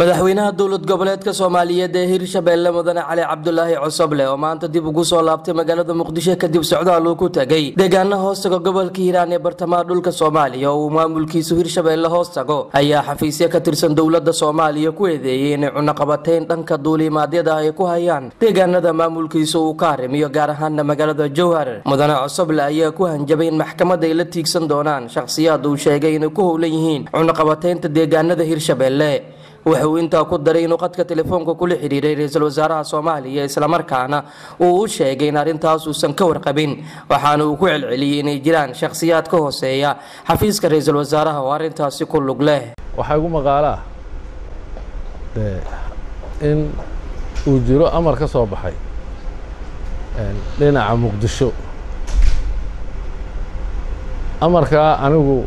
Madaxweynaha dowlad goboleedka Soomaaliyeed ee Hirshabeelle, Mudane Cali Cabdulaahi Cosoble, oo maanta dib ugu soo laabtay magaalada Muqdisho kadib socdaal uu ku tegay deegaana hoostaga gobolka Hiiraan ee bartamaha dhulka Soomaaliya oo uu maamulkiisu Hirshabeelle hoos tago, ayaa xafiisyo ka tirsan dowlada Soomaaliya ku eedeeyey inay cunaqabateyn dhanka duulimaadyada ay ku hayaan deegaanada maamulkiisa uu ka harimiyo, gaar ahaana magaalada Jowhar. Mudane Cosoble ayaa ku hanjabay in maxkamad ay la tiigsan doonaan shakhsiyaad uu sheegay inay ku howlan yihiin cunaqabateynta deegaanada Hirshabeelle. Waxa uu intaa ku daray inuu qadka telefoonka kula xidhiiray ra-iisul wasaaraha Soomaaliya, islamarkaana uu u sheegay in arrintaas uusan ka warqabin, waxaana uu ku celceliyey inay jiraan shakhsiyaad ka hooseeya xafiiska ra-iisul wasaaraha oo arrintaasi ku lug leh. Waxaa igu maqaalaa de in uu jiro amar ka soo baxay dhinaca Muqdisho. Amarkaa anigu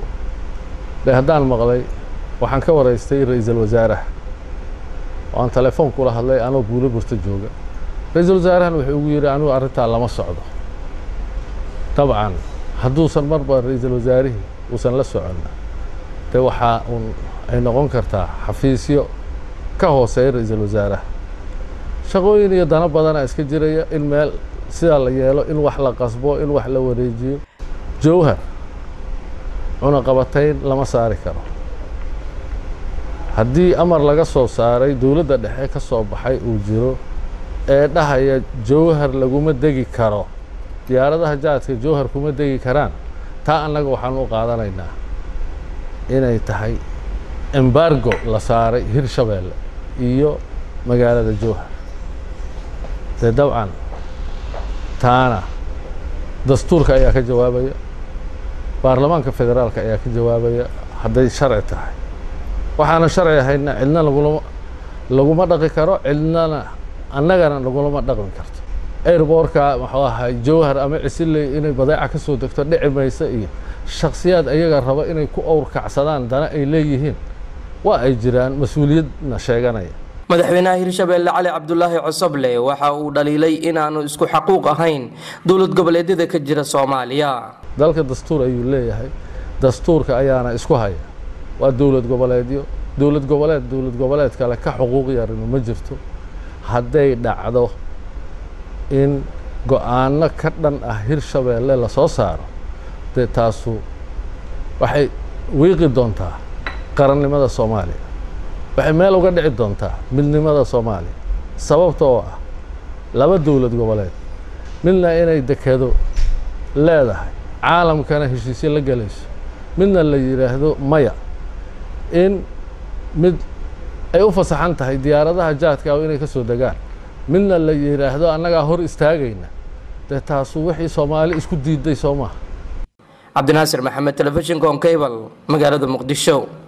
de haddaan maqlay, waxaan ka waraystay ra-iisul wasaaraha oo aan telefoon kula hadlay anoo Buulo Burto jooga. Ra-iisul wasaarahana wuxuu igu yidhi, anigu arrintaa lama socdo. Dabcan hadduusan marba ra-iisul wasaarihii uusan la soconna, dee waxaa uun ay noqon kartaa xafiisyo ka hooseeya ra-iisul wasaaraha, shaqooyin iyo dano badana iska jiraya in meel sidaa la yeelo, in wax la qasbo, in wax la wareejiyo. Jowhar cunaqabatayn lama saari karo. Haddii amar laga soo saaray dowladda dhexe ka soo baxay uu jiro ee dhahaya Jowhar laguma degi karo, diyaaradaha jaadka Jowhar kuma degi karaan, taa annaga waxaan u qaadanaynaa inay tahay embargo la saaray Hirshabeelle iyo magaalada Jowhar. Dee dabcan taana dastuurka ayaa ka jawaabaya, baarlamaanka federaalka ayaa ka jawaabaya hadday sharci tahay. Waxaana sharci ahayna cidna lagulama laguma dhaqi karo, cidnana annagana lagulama dhaqmi karto. Airbortka muxuu ahay Jowhar ama Cisiley inay badeeca ka soo degto dhici maysa, iyo shaksiyaad ayaga raba inay ku owrkacsadaan dana ay leeyihiin waa ay jiraan, mas-uuliyadna sheeganaya. Madaxweynaha Hirshabeelle Cali Cabdulaahi Cosoble waxa uu dhaliilay inaanu isku xaquuq ahayn dowlad goboleedyada ka jira Soomaaliya. Dalka dastuur ayuu leeyahay, dastuurka ayaana isku haya. Waa dowlad goboleedyo, dowlad goboleed dowlad goboleed kale ka xuquuq yarino ma jirto. Hadday dhacdo in go-aano ka dhan ah Hirshabeelle lasoo saaro, dee taasu waxay wiiqi doontaa qarannimada Soomaaliya, waxay meel uga dhici doontaa midnimada Soomaaliya. Sababta oo ah laba dowlad goboleed midna inay dekedo leedahay, caalamkana heshiisyo la gelayso, midna la yidhaahdo maya, in mid ay u fasaxan tahay diyaaradaha jaadka ah inay ka soo degaan, midna la yidhaahdo annagaa hor istaagayna, dee taasu wixii Soomaali isku diiday soo maaha. Cabdinaasir Maxamed, telefishinka Oncable, magaalada Muqdisho.